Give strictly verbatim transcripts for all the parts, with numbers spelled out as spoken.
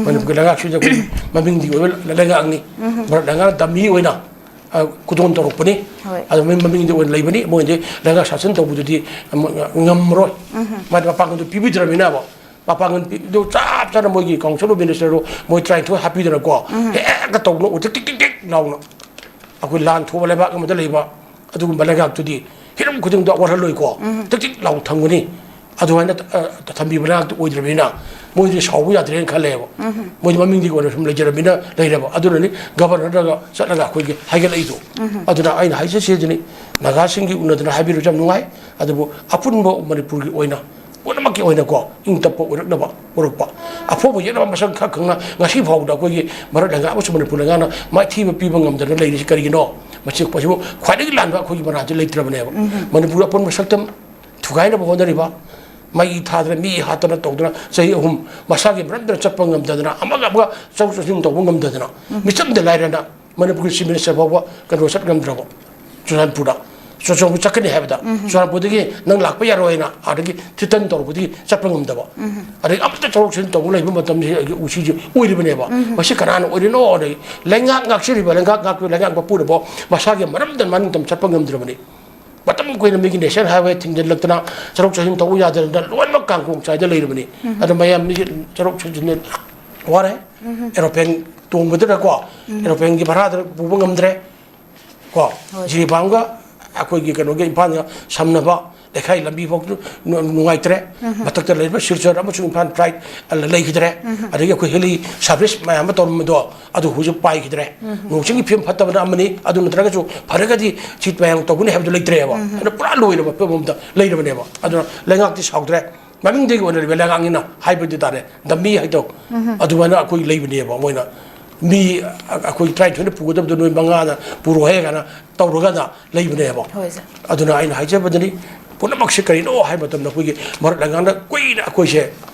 ꯃꯅꯤꯄꯨꯔꯒꯤ ꯂꯩꯉꯥꯛꯁꯤꯗ ꯑꯩꯈꯣꯏ ꯃꯃꯤꯡꯗꯤ ꯑꯣꯏꯕ ꯂꯩꯉꯥꯛꯅꯤ꯫ ꯚꯥꯔꯠ ꯂꯩꯉꯥꯛꯅ ꯗꯃꯤ ꯑꯣꯏꯅ, ꯑ, ꯈꯨꯗꯣꯜ ꯇꯧꯔꯛꯄꯅꯤ꯫ ꯍꯣꯏ꯫ ꯑꯗꯣ ꯃꯃꯤꯡ, ꯃꯃꯤꯡꯗꯤ ꯑꯣꯏꯅ ꯂꯩꯕꯅꯤ꯫ ꯃꯣꯏꯗꯤ ꯂꯩꯉꯥꯛ ꯁꯥꯁꯟ ꯇꯧꯕꯗꯨꯗꯤ, ꯑꯃ, ꯉꯝꯃꯔꯣꯏ꯫ ꯃꯥꯗꯤ ꯃꯄꯥꯡꯒꯜꯗꯨ ꯄꯤꯕꯤꯗ꯭ꯔꯕꯅꯤꯅꯕ꯫ ꯃꯄꯥꯡꯒꯜ ꯄꯤꯗꯨ ꯆꯞ ꯆꯥꯅ ꯃꯣꯏꯒꯤ Council of Minister ꯗꯣ ꯃꯣꯏ ꯇꯔꯥꯅꯤꯊꯣꯏ ꯍꯥꯞꯄꯤꯗꯅꯀꯣ, ꯍꯦꯛꯇ ꯇꯧꯗꯅ ꯎ ꯇꯤꯛ ꯇꯤꯛ ꯇꯤꯛ ꯇꯤꯛ ꯂꯥꯎꯅ ꯑꯩꯈꯣꯏ ꯂꯥꯟ ꯊꯣꯛꯑꯕ ꯂꯩꯕꯥꯛ ꯑꯃꯗ ꯂꯩꯕ ꯑꯗꯨꯒꯨꯝꯕ ꯂꯩꯉꯥꯛꯇꯨꯗꯤ ꯍꯤꯔꯝ ꯈꯨꯗꯤꯡꯗ ꯋꯥꯠꯍꯜꯂꯣꯏꯀꯣ꯫ ꯇꯤꯛ ꯇꯤꯛ ꯂꯥꯎꯅ ꯊꯝꯒꯅꯤ꯫ ꯑꯗꯨꯃꯥꯏꯅ, ꯑ, ꯊꯝꯕꯤꯕ ꯂꯩꯉꯥꯛꯇꯨ ꯑꯣꯏꯗ꯭ꯔꯕꯅꯤꯅ ꯃꯣꯏꯗꯤ ꯁꯥꯎꯕ ꯌꯥꯗ꯭ꯔꯦꯅ ꯈꯜꯂꯦꯕ꯫ ꯃꯣꯏꯗꯤ ꯃꯃꯤꯡꯗꯤ ꯑꯣꯏꯅ ꯁꯨꯝ ꯂꯩꯖꯔꯕꯅꯤꯅ ꯂꯩꯔꯕ꯫ ꯑꯗꯨꯅꯅꯤ Governor ꯗꯒ ꯆꯠꯂꯒ ꯑꯩꯈꯣꯏꯒꯤ ꯍꯥꯏꯒꯠꯂꯛꯏꯗꯣ꯫ ꯑꯗꯨꯅ ꯑꯩꯅ ꯍꯥꯏꯖꯁꯦ ꯑꯗꯨꯅꯤ, ꯅꯥꯒꯥꯁꯤꯡꯒꯤ ꯎꯅꯗꯅ ꯍꯥꯏꯕꯤꯔꯨꯕꯁꯦ ꯌꯥꯝ ꯅꯨꯡꯉꯥꯏ꯫ ꯑꯗꯨꯕꯨ ꯑꯄꯨꯟꯕ ꯃꯅꯤꯄꯨꯔꯒꯤ ꯑꯣꯏꯅ ꯄꯨꯝꯅꯃꯛꯀꯤ ꯑꯣꯏꯅꯀꯣ, ꯏꯪ ꯇꯞꯄ ꯑꯣꯏꯔꯛꯅꯕ ꯄꯨꯔꯛꯄ꯫ ꯑꯐꯣꯕ ꯌꯦꯛꯅꯕ ꯃꯁꯛ ꯈꯔ ꯈꯪꯅ ꯉꯁꯤ ꯐꯥꯎꯕꯗ ꯑꯩꯈꯣꯏꯒꯤ ꯚꯥꯔꯠ ꯂꯩꯉꯥꯛ ꯑꯃꯁꯨꯡ ꯃꯅꯤꯄꯨꯔ ꯂꯩꯉꯥꯛꯅ ꯃꯥꯏꯊꯤꯕ ꯄꯤꯕ ꯉꯝꯗꯅ ꯂꯩꯔꯤꯁꯤ ꯀꯔꯤꯒꯤꯅꯣ? ꯃꯁꯤ, ꯃꯁꯤꯕꯨ ꯈ꯭ꯋꯥꯏꯗꯒꯤ ꯂꯥꯟꯕ ꯑꯩꯈꯣꯏꯒꯤ ꯃꯔꯥꯜꯁꯤ ꯂꯩꯇ꯭ꯔꯕꯅꯦꯕ꯫ ꯃꯅꯤꯄꯨꯔ ꯑꯄꯨꯟꯕ ꯁꯛꯇꯝ ꯊꯨꯒꯥꯏꯅꯕ ꯍꯣꯠꯅꯔꯤꯕ, ꯃꯩ ꯊꯥꯗꯅ, ꯃꯤ ꯍꯥꯠꯇꯅ ꯇꯧꯗꯅ ꯆꯍꯤ ꯑꯍꯨꯝ ꯃꯁꯥꯒꯤ ꯃꯔꯝꯗꯅ ꯆꯠꯄ ꯉꯝꯗꯗꯅ, ꯑꯃꯒ ꯑꯃꯒ ꯆꯠꯊꯣꯛ ꯆꯠꯁꯤꯟ ꯇꯧꯕ ꯉꯝꯗꯗꯅ, ꯃꯤꯆꯝꯗ ꯂꯥꯏꯔꯅ ꯃꯅꯤꯄꯨꯔꯒꯤ Chief Minister ꯐꯥꯎꯕ ꯀꯩꯅꯣ ꯆꯠ ꯉꯝꯗ꯭ꯔꯕ꯫ ꯆꯨꯔꯆꯥꯟꯄꯨꯔꯗ, ꯆꯨꯔꯆꯥꯟꯄꯨꯔ ꯆꯠꯀꯅꯤ ꯍꯥꯏꯕꯗ, ꯆꯨꯔꯆꯥꯟꯄꯨꯔꯗꯒꯤ ꯅꯪ ꯂꯥꯛꯄ ꯌꯥꯔꯣꯏ ꯍꯥꯏꯅ ꯑꯥꯗꯒꯤ threaten ꯇꯧꯔꯛꯄꯗꯒꯤ ꯆꯠꯄ ꯉꯝꯗꯕ, ꯑꯗꯒꯤ ꯑꯃꯠꯇ ꯆꯠꯊꯣꯛ ꯆꯠꯁꯤꯟ ꯇꯧꯕ ꯂꯩꯕ ꯃꯇꯝꯁꯤ ꯎꯁꯤꯁꯤ ꯑꯣꯏꯔꯤꯕꯅꯦꯕ꯫ ꯃꯁꯤ ꯀꯅꯥꯅ ꯑꯣꯏꯔꯤꯅꯣ? ꯑꯗꯒꯤ ꯂꯩꯉꯥꯛ ꯉꯥꯛꯆꯔꯤꯕ, ꯂꯩꯉꯥꯛ ꯉꯥꯛꯄ, ꯂꯩꯉꯥꯛ ꯃꯄꯨꯅꯐꯥꯎ ꯃꯁꯥꯒꯤ ꯃꯔꯝꯗ ꯃꯅꯤꯡꯇꯝ ꯆꯠꯄ ꯉꯝꯗ꯭ꯔꯕꯅꯤ꯫ ꯃꯇꯝ ꯀꯨꯏꯅ ꯃꯤꯒꯤ National Highway ꯊꯤꯡꯖꯤꯜꯂꯛꯇꯅ ꯆꯠꯊꯣꯛ ꯆꯠꯁꯤꯟ ꯇꯧꯕ ꯌꯥꯗꯗꯅ ꯂꯣꯏꯅꯃꯛ ꯀꯥꯡꯈꯣꯡ ꯆꯥꯏꯗ ꯂꯩꯔꯕꯅꯤ꯫ ꯑꯗꯣ ꯃꯌꯥꯝ ꯃꯤꯒꯤ ꯆꯠꯊꯣꯛ ꯆꯠꯁꯤꯟ ꯋꯥꯔꯦ꯫ Aeroplane ꯇꯣꯡꯕꯗꯨꯅꯀꯣ, aeroplane ꯒꯤ ꯚꯔꯥꯗꯨ ꯄꯨꯕ ꯉꯝꯗ꯭ꯔꯦ꯫ ꯀꯣ, ꯍꯣꯏ꯫ ꯖꯤꯔꯤꯕꯥꯝꯒ ꯑꯩꯈꯣꯏꯒꯤ ꯀꯩꯅꯣꯒ ꯏꯝꯐꯥꯜꯒ ꯁꯝꯅꯕ ꯂꯩꯈꯥꯏ ꯂꯝꯕꯤ ꯐꯥꯎ ꯅꯨ-, ꯅꯨꯡꯉꯥꯏꯇ꯭ꯔꯦ꯫ ꯃꯊꯛꯇ ꯂꯩꯔꯤꯕ ꯁꯤꯜꯆꯔ ꯑꯃꯁꯨꯡ ꯏꯝꯐꯥꯜ flight, ꯑ, ꯂꯩꯈꯤꯗ꯭ꯔꯦ꯫ ꯑꯗꯒꯤ ꯑꯩꯈꯣꯏ heli service ꯃꯌꯥꯝ ꯑꯃ ꯇꯧꯔꯝꯕꯗꯣ ꯑꯗꯨ ꯍꯧꯖꯤꯛ ꯄꯥꯏꯈꯤꯗ꯭ꯔꯦ꯫ ꯅꯣꯡ ꯆꯤꯡꯒꯤ ꯐꯤꯕꯝ ꯐꯠꯇꯕꯅ ꯑꯃꯅꯤ, ꯑꯗꯨ ꯅꯠꯇ꯭ꯔꯒꯁꯨ ꯐꯔꯒꯗꯤ ꯁꯤ ꯃꯌꯥꯝ ꯇꯧꯒꯅꯤ ꯍꯥꯏꯕꯗꯨ ꯂꯩꯇ꯭ꯔꯦꯕ꯫ ꯑꯗꯨꯅ ꯄꯨꯔꯥ ꯂꯣꯏꯔꯕ ꯐꯤꯕꯝ ꯑꯃꯗ ꯂꯩꯔꯕꯅꯦꯕ꯫ ꯑꯗꯨꯅ ꯂꯩꯉꯥꯛꯇꯤ ꯁꯥꯎꯗ꯭ꯔꯦ꯫ ꯃꯃꯤꯡꯗꯒꯤ ꯑꯣꯏꯅ ꯂꯩꯕ ꯂꯩꯉꯥꯛꯅꯤꯅ ꯍꯥꯏꯕꯗꯤ ꯇꯥꯔꯦ, ꯗꯝꯃꯤ ꯍꯥꯏꯗꯣ꯫ ꯑꯗꯨꯃꯥꯏꯅ ꯑꯩꯈꯣꯏ ꯂꯩꯕꯅꯦꯕ꯫ ꯃꯣꯏꯅ ꯃꯤ ꯑ-, ꯑꯩꯈꯣꯏ ꯇꯔꯥꯅꯤꯊꯣꯏꯅ ꯄꯨꯒꯗꯕꯗꯣ ꯅꯣꯏ ꯃꯉꯥꯅ ꯄꯨꯔꯣ ꯍꯥꯏꯔꯒꯅ ꯇꯧꯔꯒꯅ ꯂꯩꯕꯅꯦꯕ꯫ ꯍꯣꯏ, ꯁꯥꯔ꯫ ꯑꯗꯨꯅ ꯑꯩꯅ ꯍꯥꯏꯖꯕꯗꯅꯤ, ꯄꯨꯝꯅꯃꯛꯁꯦ ꯀꯔꯤꯅꯣ ꯍꯥꯏꯕ ꯃꯇꯝꯗ ꯑꯩꯈꯣꯏꯒꯤ ꯃꯔꯛ ꯂꯩꯉꯥꯛꯅ ꯀꯨꯏꯅ ꯑꯩꯈꯣꯏꯁꯦ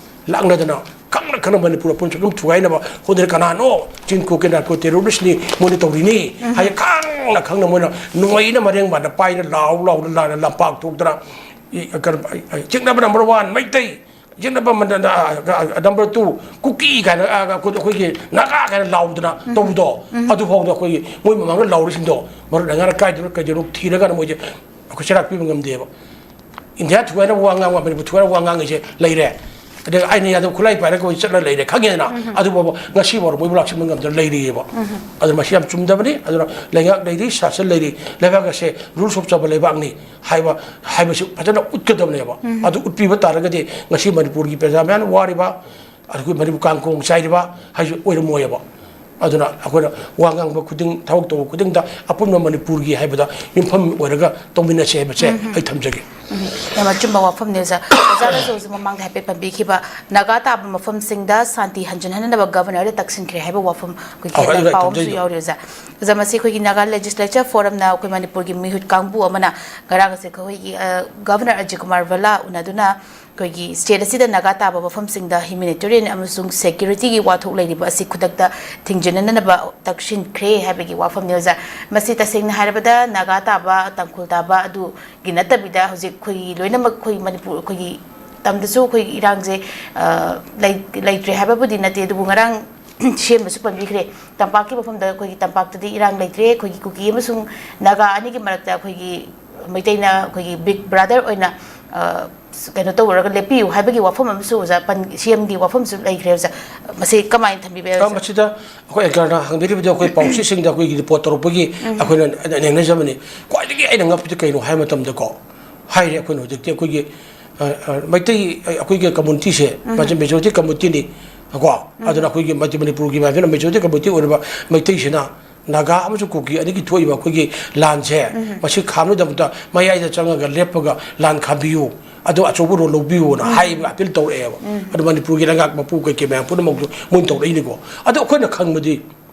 ꯂꯥꯛꯅꯗꯅ ꯈꯪꯅ ꯈꯪꯅ ꯃꯅꯤꯄꯨꯔ ꯑꯄꯨꯟꯕ ꯑꯗꯨꯝ ꯊꯨꯒꯥꯏꯅꯕ ꯍꯣꯠꯅꯔꯦ꯫ ꯀꯅꯥꯅꯣ? ꯆꯤꯟ ꯀꯣ ꯀꯦ ꯅꯥꯔꯀꯣ ꯇꯦꯔꯣꯔꯤꯁꯅꯤ, ꯃꯣꯏꯅ ꯇꯧꯔꯤꯅꯤ ꯍꯥꯏ ꯈꯪꯅ ꯈꯪꯅ ꯃꯣꯏꯅ ꯅꯣꯏꯅ ꯃꯔꯦꯡ ꯃꯥꯟꯗ ꯄꯥꯏꯅ ꯂꯥꯎ ꯂꯥꯎꯅ ꯂꯥꯟꯅ ꯂꯝꯄꯥꯛ ꯊꯣꯛꯇꯅ ꯏ-, ꯀꯩꯅꯣ, ꯑ-, ꯑ-, ꯆꯤꯡꯅꯕ number one ꯃꯩꯇꯩ꯫ ꯌꯦꯛꯅꯕ ꯑꯃ, number two ꯀꯨꯀꯤ ꯀꯥꯏꯅ, ꯑ, ꯑꯩꯈꯣꯏ-, ꯑꯩꯈꯣꯏꯒꯤ ꯅꯥꯒꯥ ꯀꯥꯏꯅ ꯂꯥꯎꯗꯅ ꯇꯧꯕꯗꯣ, ꯑꯗꯨꯐꯥꯎꯗ ꯑꯩꯈꯣꯏꯒꯤ ꯃꯣꯏ ꯃꯃꯥꯡꯗ ꯂꯥꯎꯔꯤꯁꯤꯡꯗꯣ ꯃꯔꯨ ꯂꯩꯉꯥꯛꯅ ꯀꯥꯏꯗꯅꯣ ꯀꯩꯗꯅꯣ ꯊꯤꯔꯒ ꯃꯣꯏꯁꯦ ꯑꯩꯈꯣꯏ ꯆꯩꯔꯥꯛ ꯄꯤꯕ ꯉꯝꯗꯦꯕ꯫ ꯏꯟꯗꯤꯌꯥ ꯊꯨꯒꯥꯏꯅꯕ ꯋꯥ ꯉꯥꯡꯕ, ꯃꯅꯤꯄꯨꯔ ꯊꯨꯒꯥꯏꯅꯕ ꯋꯥ ꯉꯥꯡꯉꯤꯁꯦ ꯂꯩꯔꯦ꯫ ꯑꯗꯩ ꯑꯩꯅ ꯌꯥꯗꯕ ꯈꯨꯠꯂꯥꯏ ꯄꯥꯏꯔꯒ ꯑꯩꯈꯣꯏ ꯆꯠꯂ ꯂꯩꯔꯦ, ꯈꯪꯉꯦꯗꯅ? ꯎꯝ꯫ ꯑꯗꯨꯐꯥꯎꯕ ꯉꯁꯤ ꯐꯥꯎꯕ ꯃꯣꯏꯕꯨ ꯂꯥꯛꯁꯤꯟꯕ ꯉꯝꯗꯅ ꯂꯩꯔꯤꯑꯕ꯫ ꯎꯝ꯫ ꯑꯗꯨꯅ ꯃꯁꯤ ꯌꯥꯝ ꯆꯨꯝꯗꯕꯅꯤ꯫ ꯑꯗꯨꯅ ꯂꯩꯉꯥꯛ ꯂꯩꯔꯤ, ꯁꯥꯁꯟ ꯂꯩꯔꯤ, ꯂꯩꯕꯥꯛ ꯑꯁꯦ rules of ꯆꯥꯕ ꯂꯩꯕꯥꯛꯅꯤ ꯍꯥꯏꯕ, ꯍꯥꯏꯕꯁꯤ ꯐꯖꯅ ꯎꯠꯀꯗꯕꯅꯦꯕ꯫ ꯎꯝ꯫ ꯑꯗꯨ ꯎꯠꯄꯤꯕ ꯇꯥꯔꯒꯗꯤ ꯉꯁꯤ ꯃꯅꯤꯄꯨꯔꯒꯤ ꯄ꯭ꯔꯖꯥ ꯃꯌꯥꯝꯅ ꯋꯥꯔꯤꯕ, ꯑꯩꯈꯣꯏ ꯃꯅꯤꯄꯨꯔ ꯀꯥꯡ ꯈꯣꯡ ꯆꯥꯏꯔꯤꯕ ꯍꯥꯏꯁꯤ ꯑꯣꯏꯔꯝꯃꯣꯏꯑꯕ꯫ ꯑꯗꯨꯅ ꯑꯩꯈꯣꯏꯅ ꯋꯥ ꯉꯥꯡꯕ ꯈꯨꯗꯤꯡ, ꯊꯕꯛ ꯇꯧꯕ ꯈꯨꯗꯤꯡꯗ ꯑꯄꯨꯟꯕ ꯃꯅꯤꯄꯨꯔꯒꯤ ꯍꯥꯏꯕꯗ ꯌꯨꯝꯐꯝ ꯑꯣꯏꯔꯒ ꯇꯧꯃꯤꯟꯅꯁꯦ ꯍꯥꯏꯕꯁꯦ ꯎꯝ꯫ ꯑꯩ ꯊꯝꯖꯒꯦ꯫ ꯎꯝ꯫ ꯌꯥꯝ ꯑꯆꯨꯝꯕ ꯋꯥꯐꯝꯅꯤ, ꯑꯣꯖꯥ꯫ ꯑꯣꯖꯥꯅꯁꯨ ꯍꯧꯖꯤꯛ ꯃꯃꯥꯡꯗ ꯍꯥꯏꯐꯦꯠ ꯄꯟꯕꯤꯈꯤꯕ, ꯅꯥꯒꯥ ꯇꯥꯕ ꯃꯐꯝꯁꯤꯡꯗ ꯁꯥꯟꯇꯤ ꯍꯟꯖꯤꯟꯍꯟꯅꯕ ꯒꯕꯔꯅꯔꯗ ꯇꯛꯁꯤꯟꯈ꯭ꯔꯦ ꯍꯥꯏꯕ ꯋꯥꯐꯝ ꯑꯩꯈꯣꯏꯒꯤ ꯑꯍꯣꯏ, ꯍꯦꯗꯂꯥꯏꯟ ꯑꯗꯨ ꯑꯩ ꯄꯥꯎ ꯑꯃꯁꯨ ꯊꯝꯖꯒꯦ꯫ ꯌꯥꯎꯔꯤ, ꯑꯣꯖꯥ꯫ ꯑꯣꯖꯥ, ꯃꯁꯤ ꯑꯩꯈꯣꯏꯒꯤ ꯅꯥꯒꯥ ꯂꯦꯖꯤꯁꯂꯦꯆꯔ ꯐꯣꯔꯝꯅ ꯑꯩꯈꯣꯏ ꯃꯅꯤꯄꯨꯔꯒꯤ ꯃꯤꯍꯨꯠ ꯀꯥꯡꯕꯨ ꯑꯃꯅ ꯉꯔꯥꯡ ꯑꯁꯦ ꯑꯩꯈꯣꯏꯒꯤ, ꯑ, ꯒꯕꯔꯅꯔ ꯑꯖꯤꯠ ꯀꯨꯃꯥꯔ ꯚꯜꯂꯥ ꯎꯅꯗꯨꯅ ꯑꯩꯈꯣꯏꯒꯤ ꯁ꯭ꯇꯦꯠ ꯑꯁꯤꯗ ꯅꯥꯒꯥ ꯇꯥꯕ ꯃꯐꯝꯁꯤꯡꯗ ꯍ꯭ꯌꯨꯃꯦꯅꯤꯇꯦꯔꯤꯌꯟ ꯑꯃꯁꯨꯡ ꯁꯦꯀ꯭ꯌꯨꯔꯤꯇꯤꯒꯤ ꯋꯥꯊꯣꯛ ꯂꯩꯔꯤꯕ ꯑꯁꯤ ꯈꯨꯗꯛꯇ ꯊꯤꯡꯖꯤꯟꯅꯅꯕ ꯇꯛꯁꯤꯟꯈ꯭ꯔꯦ ꯍꯥꯏꯕꯒꯤ ꯋꯥꯐꯝꯅꯤ, ꯑꯣꯖꯥ꯫ ꯃꯁꯤ ꯇꯁꯦꯡꯅ ꯍꯥꯏꯔꯕꯗ ꯅꯥꯒꯥ ꯇꯥꯕ, ꯇꯥꯡꯈꯨꯜ ꯇꯥꯕ ꯑꯗꯨꯒꯤ ꯅꯠꯇꯕꯤꯗ ꯍꯧꯖꯤꯛ ꯑꯩꯈꯣꯏꯒꯤ ꯂꯣꯏꯅꯃꯛ ꯑꯩꯈꯣꯏ ꯃꯅꯤꯄꯨꯔ, ꯑꯩꯈꯣꯏꯒꯤ ꯇꯝꯗꯁꯨ ꯑꯩꯈꯣꯏꯒꯤ ꯏꯔꯥꯡꯁꯦ, ꯑ, ꯂꯩ-, ꯂꯩꯇ꯭ꯔꯦ ꯍꯥꯏꯕꯕꯨꯗꯤ ꯅꯠꯇꯦ, ꯑꯗꯨꯕꯨ ꯉꯔꯥꯡ ꯁꯤ ꯑꯦꯝꯅꯁꯨ ꯄꯟꯕꯤꯈ꯭ꯔꯦ, ꯇꯝꯄꯥꯛꯀꯤ ꯃꯐꯝꯗ ꯑꯩꯈꯣꯏꯒꯤ ꯇꯝꯄꯥꯛꯇꯗꯤ ꯏꯔꯥꯡ ꯂꯩꯇ꯭ꯔꯦ, ꯑꯩꯈꯣꯏꯒꯤ ꯀꯨꯀꯤ ꯑꯃꯁꯨꯡ ꯅꯥꯒꯥ ꯑꯅꯤꯒꯤ ꯃꯔꯛꯇ ꯑꯩꯈꯣꯏꯒꯤ ꯃꯩꯇꯩꯅ ꯑꯩꯈꯣꯏꯒꯤ big brother ꯑꯣꯏꯅ, ꯑ, ꯀꯩꯅꯣ ꯇꯧꯔꯒ ꯂꯦꯞꯄꯤꯌꯨ ꯍꯥꯏꯕꯒꯤ ꯋꯥꯐꯝ ꯑꯃꯁꯨ ꯑꯣꯖꯥ ꯄꯟ-, ꯁꯤ ꯑꯦꯝꯒꯤ ꯋꯥꯐꯝꯁꯨ ꯂꯩꯈ꯭ꯔꯦ, ꯑꯣꯖꯥ꯫ ꯃꯁꯤ ꯀꯃꯥꯏꯅ ꯊꯝꯕꯤꯕ ꯌꯥꯏ, ꯑ, ꯑꯣꯖꯥ? ꯃꯁꯤꯗ ꯑꯩꯈꯣꯏ ꯑꯦꯡꯀꯔꯅ ꯍꯪꯕꯤꯔꯤꯕꯗꯤ ꯑꯩꯈꯣꯏ ꯄꯥꯎꯆꯦꯁꯤꯡꯗ ꯑꯩꯈꯣꯏꯒꯤ ꯔꯤꯄꯣꯔꯠ ꯇꯧꯔꯛꯄꯒꯤ ꯎꯝ꯫ ꯑꯩꯈꯣꯏꯅ ꯅꯩꯅꯖꯕꯅꯤ꯫ ꯈ꯭ꯋꯥꯏꯗꯒꯤ ꯑꯩꯅ ꯉꯛꯄꯗꯤ ꯀꯩꯅꯣ ꯍꯥꯏꯕ ꯃꯇꯝꯗꯀꯣ, ꯍꯥꯏꯔꯦ ꯑꯩꯈꯣꯏꯅ ꯍꯧꯖꯤꯛꯇꯤ ꯑꯩꯈꯣꯏꯒꯤ, ꯑ, ꯑ, ꯃꯩꯇꯩ, ꯑ, ꯑꯩꯈꯣꯏꯒꯤ ꯀꯝꯃꯨꯅꯤꯇꯤꯁꯦ ꯎꯝ꯫ ꯃꯁꯤ ꯃꯦꯖꯣꯔꯤꯇꯤ ꯀꯝꯃꯨꯅꯤꯇꯤꯅꯤ ꯀꯣ꯫ ꯎꯝ꯫ ꯑꯗꯨꯅ ꯑꯩꯈꯣꯏꯒꯤ ꯃꯅꯤ-, ꯃꯅꯤꯄꯨꯔꯒꯤ ꯃꯥꯏꯀꯩꯅ ꯃꯦꯖꯣꯔꯤꯇꯤ ꯀꯝꯃꯨꯅꯤꯇꯤ ꯑꯣꯏꯔꯤꯕ ꯃꯩꯇꯩꯁꯤꯅ ꯅꯥꯒꯥ ꯑꯃꯁꯨꯡ ꯀꯨꯀꯤ ꯑꯅꯤꯒꯤ ꯊꯣꯛꯏꯕ ꯑꯩꯈꯣꯏꯒꯤ ꯂꯥꯟꯁꯦ, ꯎꯝ꯫ ꯃꯁꯤ ꯈꯥꯝꯅꯕꯒꯤꯗꯃꯛꯇ ꯃꯌꯥꯏꯗ ꯆꯪꯉꯒ ꯂꯦꯞꯄꯒ ꯂꯥꯟ ꯈꯥꯝꯕꯤꯌꯨ, ꯑꯗꯨ ꯑꯆꯧꯕ ꯔꯣꯜ ꯂꯧꯕꯤꯌꯨꯅ ꯎꯝ꯫ ꯍꯥꯏꯕ ꯑꯄꯤꯜ ꯇꯧꯔꯛꯑꯦꯕ꯫ ꯎꯝ꯫ ꯑꯗꯨ ꯃꯅꯤꯄꯨꯔꯒꯤ ꯂꯩꯉꯥꯛ ꯃꯄꯨ ꯀꯩꯀꯩ ꯃꯌꯥꯝ ꯄꯨꯝꯅꯃꯛꯁꯨ ꯃꯣꯏꯅ ꯇꯧꯔꯛꯏꯅꯤꯀꯣ꯫ ꯑꯗꯣ ꯑꯩꯈꯣꯏꯅ ꯈꯪꯕꯗꯤ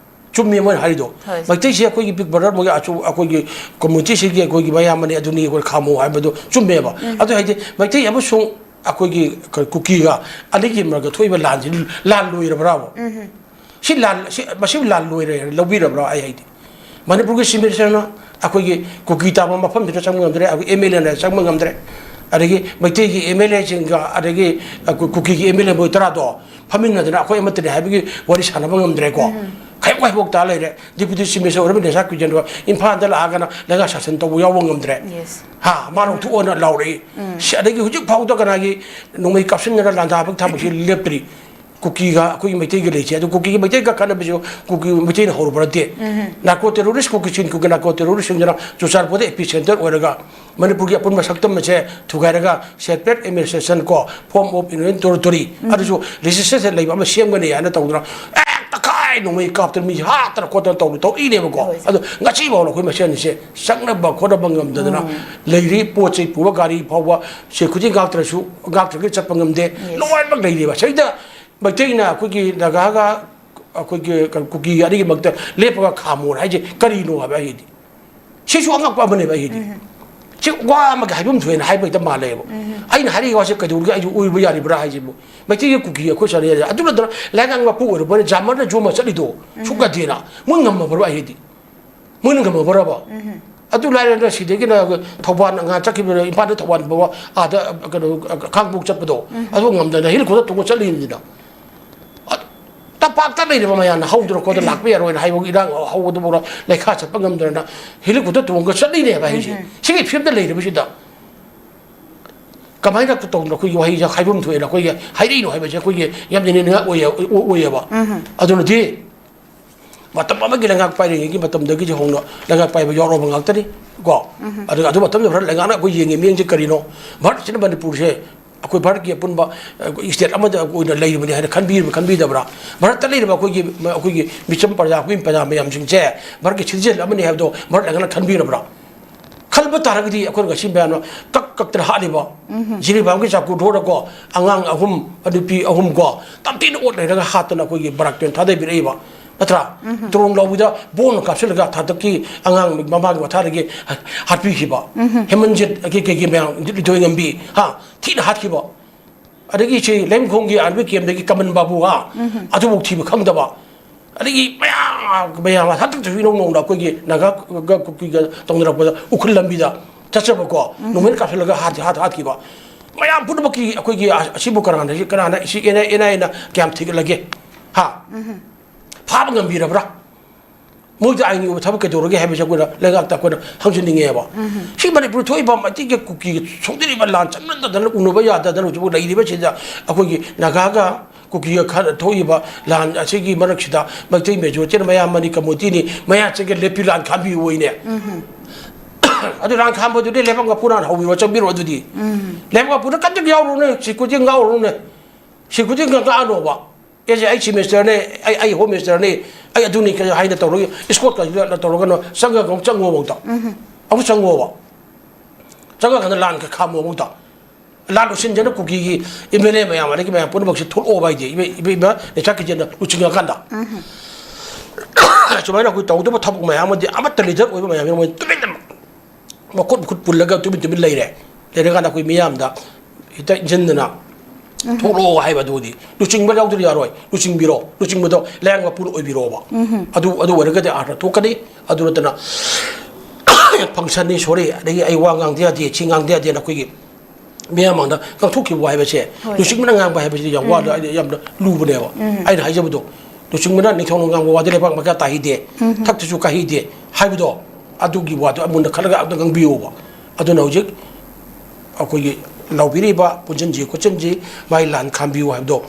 ꯆꯨꯝꯃꯤ ꯃꯣꯏꯅ ꯍꯥꯏꯔꯤꯗꯣ꯫ ꯍꯣꯏ꯫ ꯃꯩꯇꯩꯁꯦ ꯑꯩꯈꯣꯏꯒꯤ big brother, ꯃꯣꯏꯒꯤ ꯑꯆꯧ-, ꯑꯩꯈꯣꯏꯒꯤ ꯀꯝꯃꯨꯅꯤꯇꯤꯁꯤꯒꯤ ꯑꯩꯈꯣꯏꯒꯤ ꯃꯌꯥꯝꯕꯅꯤ, ꯑꯗꯨꯅꯤ, ꯑꯩꯈꯣꯏ ꯈꯥꯝꯃꯣ ꯍꯥꯏꯕꯗꯣ ꯆꯨꯝꯃꯦꯕ꯫ ꯎꯝ꯫ ꯑꯗꯨ ꯍꯥꯏꯗꯤ ꯃꯩꯇꯩ ꯑꯃꯁꯨꯡ ꯑꯩꯈꯣꯏꯒꯤ ꯀ-, ꯀꯨꯀꯤꯒ ꯑꯅꯤꯒꯤ ꯃꯔꯛꯇ ꯊꯣꯛꯏꯕ ꯂꯥꯟꯁꯤ ꯂꯥꯟ ꯂꯣꯏꯔꯕ꯭ꯔꯥꯕ? ꯎꯝ꯫ ꯁꯤ ꯂꯥꯟ, ꯁꯤ, ꯃꯁꯤꯕꯨ ꯂꯥꯟ ꯂꯣꯏꯔꯦ ꯂꯧꯕꯤꯔꯕ꯭ꯔꯥ? ꯑꯩ ꯍꯥꯏꯗꯤ ꯃꯅꯤꯄꯨꯔꯒꯤ ꯆꯤꯐ ꯃꯤꯅꯤꯁꯇꯔꯅ ꯑꯩꯈꯣꯏꯒꯤ ꯀꯨꯀꯤ ꯇꯥꯕ ꯃꯐꯝꯁꯤꯗ ꯆꯪꯕ ꯉꯝꯗ꯭ꯔꯦ, ꯑꯩꯈꯣꯏ ꯑꯦꯝ ꯑꯦꯜ ꯑꯦꯅ ꯆꯪꯕ ꯉꯝꯗ꯭ꯔꯦ, ꯑꯗꯒꯤ ꯃꯩꯇꯩꯒꯤ ꯑꯦꯝ ꯑꯦꯜ ꯑꯦꯁꯤꯡꯒ, ꯑꯗꯒꯤ, ꯑ, ꯀꯨ-, ꯀꯨꯀꯤꯒꯤ ꯑꯦꯝ ꯑꯦꯜ ꯑꯦ ꯃꯣꯏ ꯇꯔꯥꯗꯣ ꯐꯝꯃꯤꯟꯅꯗꯅ ꯑꯩꯈꯣꯏ ꯑꯃꯠꯇꯅꯤ ꯍꯥꯏꯕꯒꯤ ꯋꯥꯔꯤ ꯁꯥꯟꯅꯕ ꯉꯝꯗ꯭ꯔꯦꯀꯣ꯫ ꯈꯥꯏꯗꯣꯛ ꯈꯥꯏꯗꯣꯛ ꯇꯥ ꯂꯩꯔꯦ꯫ ꯗꯤꯄ꯭ꯌꯨꯇꯤ ꯆꯤꯐ ꯃꯤꯅꯤꯁꯇꯔ ꯑꯣꯏꯔꯝꯕ ꯅꯦꯁꯥ ꯀꯨꯏꯖꯦꯟꯗꯣ ꯏꯝꯐꯥꯜꯗ ꯂꯥꯛꯑꯒꯅ ꯂꯩꯉꯥꯛ ꯁꯥꯁꯟ ꯇꯧꯕ ꯌꯥꯎꯕ ꯉꯝꯗ꯭ꯔꯦ꯫ ꯍꯥ, ꯃꯥ ꯂꯧꯊꯣꯛꯑꯣꯅ ꯂꯥꯎꯔꯛꯏ꯫ ꯁꯤ, ꯑꯗꯒꯤ ꯍꯧꯖꯤꯛ ꯐꯥꯎꯗ ꯀꯅꯥꯒꯤ ꯅꯣꯡꯃꯩ ꯀꯥꯞꯁꯤꯟꯅꯔ ꯂꯥꯟꯗꯥꯕꯒꯤ ꯊꯕꯛꯁꯤ ꯂꯦꯞꯇ꯭ꯔꯤ꯫ ꯀꯨꯀꯤꯒ ꯑꯩꯈꯣꯏꯒꯤ ꯃꯩꯇꯩꯒ ꯂꯩꯁꯦ꯫ ꯑꯗꯨ ꯀꯨꯀꯤꯒ ꯃꯩꯇꯩꯒ ꯈꯠꯅꯕꯁꯨ ꯀꯨꯀꯤ ꯃꯩꯇꯩꯅ ꯍꯧꯔꯨꯕ ꯅꯠꯇꯦ꯫ ꯅꯥꯔꯀꯣ ꯇꯦꯔꯣꯔꯤꯁ, ꯀꯨꯀꯤ ꯆꯤꯟ ꯀꯨꯀꯤ ꯅꯥꯔꯀꯣ ꯇꯦꯔꯣꯔꯤꯁꯁꯤꯡꯗꯨꯅ ꯆꯨꯔꯆꯥꯟꯄꯨꯔꯗ ꯑꯦꯄꯤ ꯁꯦꯟꯇꯔ ꯑꯣꯏꯔꯒ ꯃꯅꯤꯄꯨꯔꯒꯤ ꯑꯄꯨꯟꯕ ꯁꯛꯇꯝ ꯑꯁꯦ ꯊꯨꯒꯥꯏꯔꯒ separate administration ꯀꯣ, form of union territory, ꯑꯗꯨꯁꯨ resistance ꯂꯩꯕ ꯑꯃ ꯁꯦꯝꯒꯅꯤ ꯍꯥꯏꯅ ꯇꯧꯗꯅ ꯍꯦꯛꯇ ꯀꯥꯏ ꯅꯣꯡꯃꯩ ꯀꯥꯞꯇꯅ ꯃꯤ ꯍꯥꯠꯇꯅ ꯈꯣꯠꯇꯅ ꯇꯧ-, ꯇꯧꯔꯛꯏꯅꯦꯕꯀꯣ꯫ ꯑꯗꯣ ꯉꯁꯤꯐꯥꯎ ꯑꯩꯈꯣꯏ ꯃꯁꯦꯟꯁꯦ ꯆꯪꯅꯕ ꯈꯣꯠꯅꯕ ꯉꯝꯗꯗꯅ ꯂꯩꯔꯤ꯫ ꯄꯣꯠ ꯆꯩ ꯄꯨꯕ ꯒꯥꯔꯤ ꯐꯥꯎꯕ ꯁꯦꯀ꯭ꯌꯨꯔꯤꯇꯤ ꯉꯥꯛꯇ꯭ꯔꯁꯨ, ꯉꯥꯛꯇ꯭ꯔꯒ ꯆꯠꯄ ꯉꯝꯗꯦ꯫ ꯂꯣꯏꯅꯃꯛ ꯂꯩꯔꯤꯕ ꯁꯤꯗ ꯃꯩꯇꯩꯅ ꯑꯩꯈꯣꯏꯒꯤ ꯅꯥꯒꯥꯒ ꯑꯩꯈꯣꯏꯒꯤ ꯀꯨꯀꯤꯒ ꯑꯅꯤꯒꯤ ꯃꯔꯛꯇ ꯂꯦꯞꯄꯒ ꯈꯥꯝꯃꯣꯅ ꯍꯥꯏꯁꯦ ꯀꯔꯤꯅꯣ ꯍꯥꯏꯕ ꯑꯩꯒꯤꯗꯤ꯫ ꯁꯤꯁꯨ ꯑꯉꯛꯄ ꯑꯃꯅꯦꯕ ꯑꯩꯒꯤꯗꯤ꯫ ꯁꯤ ꯋꯥ ꯑꯃꯒꯤ ꯍꯥꯏꯐꯝ ꯊꯣꯛꯑꯦꯅ ꯍꯥꯏꯕ ꯍꯦꯛꯇ ꯃꯥꯜꯂꯦꯕ꯫ ꯑꯩꯅ ꯍꯥꯏꯔꯤꯕ ꯋꯥꯁꯦ ꯀꯩꯗꯧꯔꯒꯦ ꯑꯩꯁꯨ ꯑꯣꯏꯕ ꯌꯥꯔꯤꯕ꯭ꯔꯥ ꯍꯥꯏꯁꯤꯕꯨ꯫ ꯃꯩꯇꯩꯒꯤ ꯀꯨꯀꯤ ꯑꯩꯈꯣꯏ ꯆꯠꯂꯦ ꯍꯥꯏꯁꯦ꯫ ꯑꯗꯨ ꯅꯠꯇꯅ ꯂꯩꯉꯥꯛ ꯃꯄꯨ ꯑꯣꯏꯔꯕꯅ ꯖꯥꯃꯔꯅ ꯌꯣꯝꯃ ꯆꯠꯂꯤꯗꯣ ꯁꯨꯛꯌꯥꯗꯦꯅ꯫ ꯃꯣꯏ ꯉꯝꯃꯕ꯭ꯔꯣ ꯑꯩꯒꯤꯗꯤ? ꯃꯣꯏꯅ ꯉꯝꯃꯕ꯭ꯔꯕ? ꯑꯗꯨ ꯂꯥꯏꯔꯗꯅ ꯁꯤꯗꯒꯤꯅ ꯊꯧꯕꯥꯜ ꯉꯥ ꯆꯠꯈꯤꯕꯗ ꯏꯝꯐꯥꯜꯗ ꯊꯧꯕꯥꯜ ꯐꯥꯎꯕ ꯑꯥꯗ ꯀꯩꯅꯣ ꯈꯥꯡꯕꯣꯛ ꯆꯠꯄꯗꯣ ꯑꯗꯨ ꯉꯝꯗꯅ ꯍꯦꯂꯤꯀꯣꯞꯇꯔ ꯇꯣꯡꯉ ꯆꯠꯂꯤꯅꯤꯗꯅ꯫ ꯑ-, ꯇꯝꯄꯥꯛꯇ ꯂꯩꯔꯤꯕ ꯃꯌꯥꯝꯅ ꯍꯧꯗꯅ ꯈꯣꯠꯇꯅ ꯂꯥꯛꯄ ꯌꯥꯔꯣꯏꯅ ꯍꯥꯏꯕꯒꯤ ꯏꯔꯥꯡ ꯍꯧꯕꯗꯨꯐꯥꯎꯗ ꯂꯩꯈꯥ ꯆꯠꯄ ꯉꯝꯗꯅ ꯍꯦꯂꯤꯀꯣꯞꯇꯔ ꯇꯣꯡꯉꯒ ꯆꯠꯂꯤꯅꯦꯕ ꯍꯥꯏꯁꯦ꯫ ꯁꯤꯒꯤ ꯐꯤꯕꯝꯗ ꯂꯩꯔꯤꯕꯁꯤꯗ ꯀꯃꯥꯏꯅ ꯇꯧꯗꯅ ꯑꯩꯈꯣꯏꯒꯤ ꯋꯥꯍꯩꯁꯦ ꯍꯥꯏꯐꯝ ꯊꯣꯛꯑꯦꯅ ꯑꯩꯈꯣꯏꯒꯤ ꯍꯥꯏꯔꯛꯏꯅꯣ ꯍꯥꯏꯕꯁꯦ ꯑꯩꯈꯣꯏꯒꯤ ꯌꯥꯝ ꯌꯦꯡꯅꯤꯡꯅꯤꯡꯉꯥꯏ ꯑꯣꯏꯌꯦ-, ꯑꯣꯏ-, ꯑꯣꯏꯌꯦꯕ꯫ ꯑꯗꯨꯅꯗꯤ ꯃꯇꯝ ꯑꯃꯒꯤ ꯂꯩꯉꯥꯛ ꯄꯥꯏꯔꯤꯉꯩꯒꯤ ꯃꯇꯝꯗꯒꯤꯁꯨ ꯍꯧꯅ ꯂꯩꯉꯥꯛ ꯄꯥꯏꯕ ꯌꯥꯎꯔꯕ ꯉꯥꯛꯇꯅꯤ ꯀꯣ꯫ ꯑꯗꯨꯒ ꯑꯗꯨ ꯃꯇꯝꯗ ꯚꯥꯔꯠ ꯂꯩꯉꯥꯛꯅ ꯑꯩꯈꯣꯏ ꯌꯦꯡꯉꯤ ꯃꯤꯠꯌꯦꯡꯁꯦ ꯀꯔꯤꯅꯣ? ꯚꯥꯔꯠꯁꯤꯅ ꯃꯅꯤꯄꯨꯔꯁꯦ ꯑꯩꯈꯣꯏ ꯚꯥꯔꯠꯀꯤ ꯑꯄꯨꯟꯕ, ꯑ, ꯁ꯭ꯇꯦꯠ ꯑꯃꯗ ꯑꯣꯏꯅ ꯂꯩꯔꯤꯕꯅꯤ ꯍꯥꯏꯅ ꯈꯟꯕꯤꯔꯤꯕ ꯈꯟꯕꯤꯗꯕ꯭ꯔꯥ? ꯚꯥꯔꯠꯇ ꯂꯩꯔꯤꯕ ꯑꯩꯈꯣꯏꯒꯤ, ꯑꯩꯈꯣꯏꯒꯤ ꯃꯤꯆꯝ ꯄ꯭ꯔꯖꯥ, ꯑꯩꯈꯣꯏ ꯄ꯭ꯔꯖꯥ ꯃꯌꯥꯝꯁꯤꯡꯁꯦ ꯚꯥꯔꯠꯀꯤ ꯁꯤꯇꯤꯖꯦꯟ ꯑꯃꯅꯤ ꯍꯥꯏꯕꯗꯣ ꯚꯥꯔꯠ ꯂꯩꯉꯥꯛꯅ ꯈꯟꯕꯤꯔꯕ꯭ꯔꯥ? ꯈꯟꯕ ꯇꯥꯔꯒꯗꯤ ꯑꯩꯈꯣꯏꯅ ꯉꯁꯤ ꯃꯌꯥꯝꯅ ꯀꯛ ꯀꯛꯇꯅ ꯍꯥꯠꯂꯤꯕ, ꯖꯤꯔꯤꯕꯥꯝꯒꯤ ꯆꯥꯀꯨ ꯊꯣꯛꯑꯒꯀꯣ, ꯑꯉꯥꯡ ꯑꯍꯨꯝ, ꯅꯨꯄꯤ ꯑꯍꯨꯝ ꯀꯣ, ꯇꯝꯊꯤꯅ ꯑꯣꯠ ꯅꯩꯔꯒ ꯍꯥꯠꯇꯅ ꯑꯩꯈꯣꯏꯒꯤ ꯕꯔꯥꯛ ꯇ꯭ꯔꯦꯟ ꯊꯥꯗꯕꯤꯔꯛꯏꯕ, ꯅꯠꯇ꯭ꯔꯥ? ꯇ꯭ꯔꯣꯟ ꯂꯥꯎꯕꯤꯗ ꯕꯣꯝꯅ ꯀꯥꯞꯁꯤꯜꯂꯒ ꯊꯥꯗꯛꯀꯤ ꯑꯉꯥꯡ ꯃꯃꯥꯒꯤ ꯃꯊꯥꯗꯒꯤ ꯍꯥꯠꯄꯤꯈꯤꯕ, ꯍꯦꯃꯟꯖꯤꯠ, ꯀꯩ-, ꯀꯩ-, ꯀꯩ ꯃꯌꯥꯝ, ꯂꯤꯇꯣꯏꯉꯝꯕꯤ, ꯍꯥ, ꯊꯤꯅ ꯍꯥꯠꯈꯤꯕ꯫ ꯑꯗꯒꯤ ꯁꯤ ꯂꯩꯃꯈꯣꯡꯒꯤ ꯑꯥꯔꯃꯤ ꯀꯦꯝꯗꯒꯤ ꯀꯃꯟ ꯕꯥꯕꯨ, ꯍꯥ, ꯑꯗꯨꯐꯥꯎ ꯊꯤꯕ ꯈꯪꯗꯕ꯫ ꯑꯗꯒꯤ ꯃꯌꯥꯝ, ꯃꯌꯥꯝ ꯍꯟꯗꯛꯇꯁꯨ ꯏꯅꯧ ꯅꯧꯅ ꯑꯩꯈꯣꯏꯒꯤ ꯅꯥꯒꯥ ꯀꯨꯀꯤꯒ ꯇꯧꯅꯔꯛꯄꯗ ꯎꯈ꯭ꯔꯨꯜ ꯂꯝꯕꯤꯗ ꯆꯠꯆꯕꯀꯣ, ꯅꯣꯡꯃꯩꯅ ꯀꯥꯞꯁꯤꯜꯂꯒ ꯍꯥꯠ-, ꯍꯥꯠ-, ꯍꯥꯠꯈꯤꯕ꯫ ꯃꯌꯥꯝ ꯄꯨꯝꯅꯃꯛꯀꯤ ꯑꯩꯈꯣꯏꯒꯤ ꯑ-, ꯑꯁꯤꯕꯨ ꯀꯅꯥꯅ, ꯀꯅꯥꯅ ꯁꯤ ꯑꯦꯟ ꯑꯥꯏ ꯑꯦꯅ ꯀꯌꯥꯝ ꯊꯤꯒꯠꯂꯒꯦ? ꯍꯥ? ꯐꯥꯕ ꯉꯝꯕꯤꯔꯕ꯭ꯔꯥ? ꯃꯣꯏꯗ ꯑꯥꯏꯟꯒꯤ ꯑꯣꯏꯕ ꯊꯕꯛ ꯀꯩꯗꯧꯔꯒꯦ ꯍꯥꯏꯕꯁꯦ ꯑꯩꯈꯣꯏꯅ ꯂꯩꯉꯥꯛꯇ ꯑꯩꯈꯣꯏꯅ ꯍꯪꯖꯅꯤꯡꯉꯦꯕ꯫ ꯁꯤ ꯃꯅꯤꯄꯨꯔꯗ ꯊꯣꯛꯏꯕ ꯃꯩꯇꯩꯒ ꯀꯨꯀꯤꯒ ꯁꯣꯛꯅꯔꯤꯕ ꯂꯥꯟ ꯆꯠꯅꯗꯗꯅ ꯎꯅꯕ ꯌꯥꯗꯗꯅ ꯍꯧꯖꯤꯛꯐꯥꯎ ꯂꯩꯔꯤꯕꯁꯤꯗ ꯑꯩꯈꯣꯏꯒꯤ ꯅꯥꯒꯥꯒ ꯀꯨꯀꯤꯒ ꯈꯔ ꯊꯣꯛꯏꯕ ꯂꯥꯟ ꯑꯁꯤꯒꯤ ꯃꯔꯛꯁꯤꯗ ꯃꯩꯇꯩ ꯃꯦꯖꯣꯔꯤꯇꯤꯅ ꯃꯌꯥꯝ ꯃꯅꯤ ꯀꯝꯃꯨꯅꯤꯇꯤꯅꯤ, ꯃꯌꯥ ꯆꯪꯒ ꯂꯦꯞꯄꯤ ꯂꯥꯟ ꯈꯥꯝꯕꯤꯌꯨ ꯑꯣꯏꯅꯦ꯫ ꯑꯗꯨ ꯂꯥꯟ ꯈꯥꯝꯕꯗꯨꯗꯤ ꯂꯩꯕꯥꯛ ꯃꯄꯨꯅ ꯍꯥꯟꯅ ꯍꯧꯕꯤꯔꯣ, ꯆꯪꯕꯤꯔꯣ ꯑꯗꯨꯗꯤ꯫ ꯂꯩꯕꯥꯛ ꯃꯄꯨꯅ ꯀꯟꯅ ꯌꯥꯎꯔꯨꯅꯦ, ꯁꯦꯀ꯭ꯌꯨꯔꯤꯇꯤ ꯉꯥꯎꯔꯨꯅꯦ꯫ ꯁꯦꯀ꯭ꯌꯨꯔꯤꯇꯤ ꯉꯥꯛꯇ ꯑꯅꯧꯕ꯫ ꯑꯦꯁꯦ ꯑꯩ ꯆꯤꯐ ꯃꯤꯅꯤꯁꯇꯔꯅꯦ, ꯑꯩ, ꯑꯩ ꯍꯣꯝ ꯃꯤꯅꯤꯁꯇꯔꯅꯦ, ꯑꯩ ꯑꯗꯨꯅꯤ ꯀꯩꯅꯣ ꯍꯥꯏꯅ ꯇꯧꯔꯒ ꯏꯁꯀꯣꯠꯀ ꯇꯧꯔꯒꯅꯣ ꯆꯪꯉꯒ ꯑꯃꯨꯛ ꯆꯪꯉꯣ ꯑꯃꯨꯛꯇ꯫ ꯑꯃꯨꯛ ꯆꯪꯉꯣꯕ꯫ ꯆꯪꯉꯀꯥꯟꯗ ꯂꯥꯟꯒ ꯈꯥꯝꯃꯣ ꯑꯃꯨꯛꯇ꯫ ꯂꯥꯟ ꯂꯣꯏꯁꯤꯟꯖꯅ ꯀꯨꯀꯤꯒꯤ ꯑꯦꯝ ꯑꯦꯜ ꯑꯦ ꯃꯌꯥꯝ ꯑꯗꯒꯤ ꯃꯌꯥꯝ ꯄꯨꯝꯅꯃꯛꯁꯦ ꯊꯣꯛꯂꯛꯑꯣꯕ ꯍꯥꯏꯗꯤ ꯏꯕ-, ꯏꯕ-, ꯏꯃꯥ ꯅꯦꯆꯥ ꯀꯤꯆꯟꯗ ꯂꯨꯆꯤꯡꯉꯀꯥꯟꯗ꯫ ꯁꯨꯃꯥꯏꯅ ꯑꯩꯈꯣꯏ ꯇꯧꯗꯕ ꯊꯕꯛ ꯃꯌꯥꯝ ꯑꯃꯗꯤ ꯑꯃꯠꯇ ꯂꯤꯗꯔ ꯑꯣꯏꯕ ꯃꯌꯥꯝꯁꯤꯅ ꯃꯣꯏ ꯇꯨꯃꯤꯟꯅ ꯃꯈꯨꯠ ꯃꯈꯨꯠ ꯄꯨꯜꯂꯒ ꯇꯨꯃꯤꯟ ꯇꯨꯃꯤꯟ ꯂꯩꯔꯦ꯫ ꯂꯩꯔꯀꯥꯟꯗ ꯑꯩꯈꯣꯏ ꯃꯤꯌꯥꯝꯗ ꯍꯦꯛꯇ ꯏꯟꯁꯤꯟꯗꯅ ꯊꯣꯛꯂꯛꯑꯣ ꯍꯥꯏꯕ ꯑꯗꯨꯗꯤ ꯂꯨꯆꯤꯡꯕ ꯌꯥꯎꯗ꯭ꯔꯗꯤ ꯌꯥꯔꯣꯏ꯫ ꯂꯨꯆꯤꯡꯕꯤꯔꯣ, ꯂꯨꯆꯤꯡꯕꯗꯣ ꯂꯩꯉꯥꯛ ꯃꯄꯨꯅ ꯑꯣꯏꯕꯤꯔꯣꯕ꯫ ꯑꯗꯨ, ꯑꯗꯨ ꯑꯣꯏꯔꯒꯗꯤ ꯑꯥꯔꯊ ꯊꯣꯛꯀꯅꯤ꯫ ꯑꯗꯨ ꯅꯠꯇꯅ ꯐꯪꯁꯟꯅꯤ, ꯁꯣꯔꯤ, ꯑꯗꯒꯤ ꯑꯩ ꯋꯥ ꯉꯥꯡꯗ ꯌꯥꯗꯦ, ꯁꯤ ꯉꯥꯡꯗ ꯌꯥꯗꯦꯅ ꯑꯩꯈꯣꯏꯒꯤ ꯃꯤꯌꯥꯝ ꯃꯥꯡꯗ ꯉꯥꯡꯊꯣꯛꯈꯤꯕ ꯍꯥꯏꯕꯁꯦ ꯍꯣꯏ꯫ ꯂꯨꯆꯤꯡꯕꯅ ꯉꯥꯡꯕ ꯍꯥꯏꯕꯁꯤꯗꯤ ꯌꯥꯝ ꯋꯥꯅ, ꯌꯥꯝꯅ ꯂꯨꯕꯅꯦꯕ꯫ ꯑꯩꯅ ꯍꯥꯏꯖꯕꯗꯣ, ꯂꯨꯆꯤꯡꯕꯅ ꯅꯤꯡꯊꯧꯅ ꯉꯥꯡꯕ ꯋꯥꯗꯤ ꯂꯩꯕꯥꯛ ꯃꯈꯥ ꯇꯥꯍꯩꯗꯦ, ꯊꯛꯇꯁꯨ ꯀꯥꯍꯩꯗꯦ ꯍꯥꯏꯕꯗꯣ, ꯑꯗꯨꯒꯤ ꯋꯥꯗꯣ ꯑꯃꯨꯟꯅ ꯈꯜꯂꯒ ꯑꯝꯇ ꯉꯥꯡꯕꯤꯌꯣꯕ꯫ ꯑꯗꯨꯅ ꯍꯧꯖꯤꯛ ꯑꯩꯈꯣꯏꯒꯤ ꯂꯥꯎꯕꯤꯔꯤꯕ ꯄꯨꯟꯁꯤꯟꯁꯤ ꯈꯣꯠꯆꯤꯟꯁꯤ, ꯃꯥꯏ ꯂꯥꯟ ꯈꯥꯝꯕꯤꯌꯨ ꯍꯥꯏꯕꯗꯣ꯫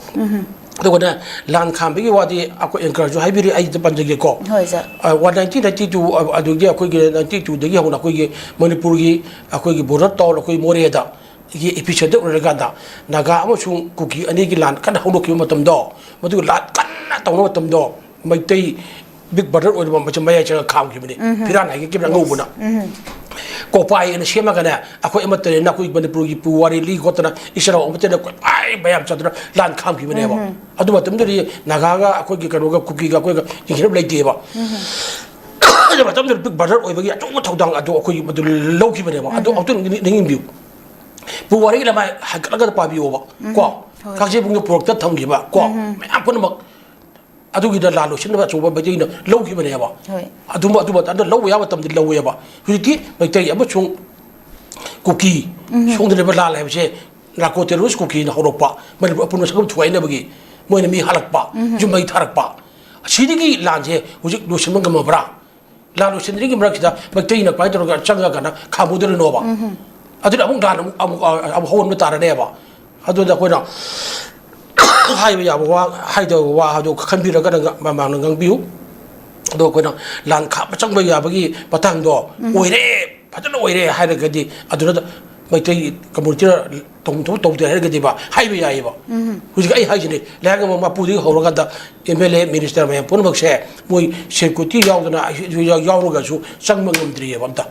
ꯑꯗꯨꯒꯅꯦ, ꯂꯥꯟ ꯈꯥꯝꯕꯒꯤ ꯋꯥꯗꯤ ꯑꯩꯈꯣꯏ ꯑꯦꯡꯀꯔꯁꯨ ꯍꯥꯏꯕꯤꯔꯤ, ꯑꯩ ꯄꯟꯖꯒꯦꯀꯣ꯫ ꯍꯣꯏ, ꯁꯥꯔ꯫ ꯑ, ꯋꯥꯟ ꯅꯥꯏꯟꯇꯤꯟ ꯅꯥꯏꯟꯇꯤ ꯇꯨ, ꯑ, ꯑꯗꯨꯒꯤ ꯑꯩꯈꯣꯏꯒꯤ ꯅꯥꯏꯟꯇꯤ ꯇꯨꯗꯒꯤ ꯍꯧꯅ ꯑꯩꯈꯣꯏꯒꯤ ꯃꯅꯤꯄꯨꯔꯒꯤ ꯑꯩꯈꯣꯏꯒꯤ ꯕꯣꯔꯗꯔ ꯇꯥꯎꯟ ꯑꯩꯈꯣꯏ ꯃꯣꯔꯦꯗ ꯒꯤ ꯏꯄꯤꯁꯦꯟꯇꯔ ꯑꯣꯏꯔꯀꯥꯟꯗ ꯅꯥꯒꯥ ꯑꯃꯁꯨꯡ ꯀꯨꯀꯤ ꯑꯅꯤꯒꯤ ꯂꯥꯟ ꯀꯟꯅ ꯍꯧꯗꯣꯛꯈꯤꯕ ꯃꯇꯝꯗꯣ, ꯃꯗꯨꯒ ꯂꯥꯟ ꯀꯟꯅ ꯇꯧꯅꯕ ꯃꯇꯝꯗꯣ, ꯃꯩꯇꯩ ꯕꯤꯛ ꯕ꯭ꯔꯗꯔ ꯑꯣꯏꯔꯕ ꯃꯁꯤ ꯃꯌꯥꯏ ꯆꯪꯉ ꯈꯥꯝꯈꯤꯕꯅꯤ꯫ ꯐꯤꯔꯥꯟ ꯍꯥꯏꯒꯠꯈꯤꯕꯅꯤ ꯑꯉꯧꯕꯅ꯫ ꯀꯣꯄꯥꯏ ꯑꯅ ꯁꯦꯝꯃꯒꯅꯦ, ꯑꯩꯈꯣꯏ ꯑꯃꯠꯇꯅꯦꯅ ꯑꯩꯈꯣꯏ ꯃꯅꯤꯄꯨꯔꯒꯤ ꯄꯨꯋꯥꯔꯤ ꯂꯤ ꯈꯣꯠꯇꯅ ꯏꯆꯤꯜ ꯏꯅꯥꯎ ꯑꯃꯠꯇꯅ ꯀꯣꯏꯄꯥꯏ ꯃꯌꯥꯝ ꯆꯠꯇꯅ ꯂꯥꯟ ꯈꯥꯝꯈꯤꯕꯅꯦꯕ꯫ ꯑꯗꯨ ꯃꯇꯝꯗꯨꯗꯤ ꯅꯥꯒꯥꯒ ꯑꯩꯈꯣꯏꯒꯤ ꯀꯩꯅꯣꯒ ꯀꯨꯀꯤꯒ ꯑꯩꯈꯣꯏꯒ ꯌꯦꯡꯁꯤꯟꯅꯕ ꯂꯩꯇꯦꯕ꯫ ꯑꯗꯨ ꯃꯇꯝꯗꯨꯗ ꯕꯤꯛ ꯕ꯭ꯔꯗꯔ ꯑꯣꯏꯕꯒꯤ ꯑꯆꯧꯕ ꯊꯧꯗꯥꯡ ꯑꯗꯨ ꯑꯩꯈꯣꯏꯒꯤ ꯃꯗꯨ ꯂꯧꯈꯤꯕꯅꯦꯕ꯫ ꯑꯗꯨ ꯑꯃꯨꯛꯇꯪ ꯅꯤꯡ-, ꯅꯤꯡꯁꯤꯡꯕꯤꯌꯨ꯫ ꯄꯨꯋꯥꯔꯤꯒꯤ ꯂꯃꯥꯏ ꯍꯥꯏꯒꯠꯂꯒ ꯄꯥꯕꯤꯌꯣꯕ꯫ ꯀꯣ? ꯍꯣꯏ꯫ ꯀꯥꯡꯖꯩꯕꯨꯡꯅ ꯄꯨꯔꯛꯇ ꯊꯝꯈꯤꯕ, ꯀꯣ? ꯃꯌꯥꯝ ꯄꯨꯝꯅꯃꯛ ꯑꯗꯨꯒꯤꯗ ꯂꯥꯟ ꯂꯣꯏꯁꯤꯟꯅꯕ ꯑꯆꯧꯕ ꯃꯩꯇꯩꯅ ꯂꯧꯈꯤꯕꯅꯦꯕ꯫ ꯍꯣꯏ꯫ ꯑꯗꯨꯝꯕ, ꯑꯗꯨꯝꯕ ꯑꯗꯨ ꯂꯧꯕ ꯌꯥꯕ ꯃꯇꯝꯗ ꯂꯧꯋꯦꯕ꯫ ꯍꯧꯖꯤꯛꯇꯤ ꯃꯩꯇꯩ ꯑꯃꯁꯨꯡ ꯀꯨꯀꯤ ꯁꯣꯝꯗ ꯂꯩꯕ ꯂꯥꯟ ꯍꯥꯏꯕꯁꯦ ꯅꯥꯔꯀꯣ ꯇꯦꯔꯣꯔꯤꯁ ꯀꯨꯀꯤꯅ ꯍꯧꯔꯛꯄ, ꯃꯅꯤꯄꯨꯔ ꯑꯄꯨꯟꯕ ꯁꯛꯇꯝ ꯊꯨꯒꯥꯏꯅꯕꯒꯤ ꯃꯣꯏꯅ ꯃꯤ ꯍꯥꯠꯂꯛꯄ, ꯌꯨꯝ ꯃꯩ ꯊꯥꯔꯛꯄ, ꯑꯁꯤꯗꯒꯤ ꯂꯥꯟꯁꯦ ꯍꯧꯖꯤꯛ ꯂꯣꯏꯁꯤꯟꯕ ꯉꯝꯃꯕ꯭ꯔꯥ? ꯂꯥꯟ ꯂꯣꯏꯁꯤꯟꯗ꯭ꯔꯤꯉꯩ ꯃꯔꯛꯁꯤꯗ ꯃꯩꯇꯩꯅ ꯀꯃꯥꯏꯅ ꯇꯧꯔꯒ ꯆꯪꯉꯒꯅ ꯈꯥꯝꯃꯨꯗꯣꯏꯔꯤꯅꯣꯕ? ꯑꯗꯨꯅ ꯑꯃꯨꯛ ꯂꯥꯟ ꯑꯃꯨꯛ ꯑꯃꯨꯛ ꯑꯃꯨꯛ ꯍꯧꯍꯟꯕ ꯇꯥꯔꯅꯦꯕ꯫ ꯑꯗꯨꯗ ꯑꯩꯈꯣꯏꯅ ꯍꯥꯏꯕ ꯌꯥꯕ ꯋꯥ, ꯍꯥꯏꯗꯕ ꯋꯥ ꯑꯗꯨ ꯈꯟꯕꯤꯔꯒ ꯅꯪ ꯃꯃꯥꯡꯗ ꯉꯥꯡꯕꯤꯌꯨ꯫ ꯑꯗꯣ ꯑꯩꯈꯣꯏꯅ ꯂꯥꯟ ꯈꯥꯝꯕ ꯆꯪꯕ ꯌꯥꯕꯒꯤ ꯃꯇꯥꯡꯗꯣ ꯑꯣꯏꯔꯦ, ꯐꯖꯅ ꯑꯣꯏꯔꯦ ꯍꯥꯏꯔꯒꯗꯤ ꯑꯗꯨꯗ ꯃꯩꯇꯩ ꯀꯝꯃꯨꯅꯤꯇꯤꯅ ꯇꯧꯐꯝ ꯊꯣꯛꯄ ꯇꯧꯗꯦ ꯍꯥꯏꯔꯒꯗꯤꯕ ꯍꯥꯏꯕ ꯌꯥꯏꯌꯦꯕ꯫ ꯍꯧꯖꯤꯛ ꯑꯩ ꯍꯥꯏꯁꯤꯅꯤ, ꯂꯩꯉꯥꯛ ꯃꯄꯨꯗꯒꯤ ꯍꯧꯔꯀꯥꯟꯗ ꯑꯦꯝ ꯑꯦꯜ ꯑꯦ, ꯃꯤꯅꯤꯁꯇꯔ ꯃꯌꯥꯝ ꯄꯨꯝꯅꯃꯛꯁꯦ ꯃꯣꯏ ꯁꯦꯀ꯭ꯌꯨꯔꯤꯇꯤ ꯌꯥꯎꯗꯅ, ꯑꯩ ꯌꯥꯎꯔꯒꯁꯨ ꯆꯪꯕ ꯉꯝꯗ꯭ꯔꯤꯑꯕ ꯑꯝꯇ꯫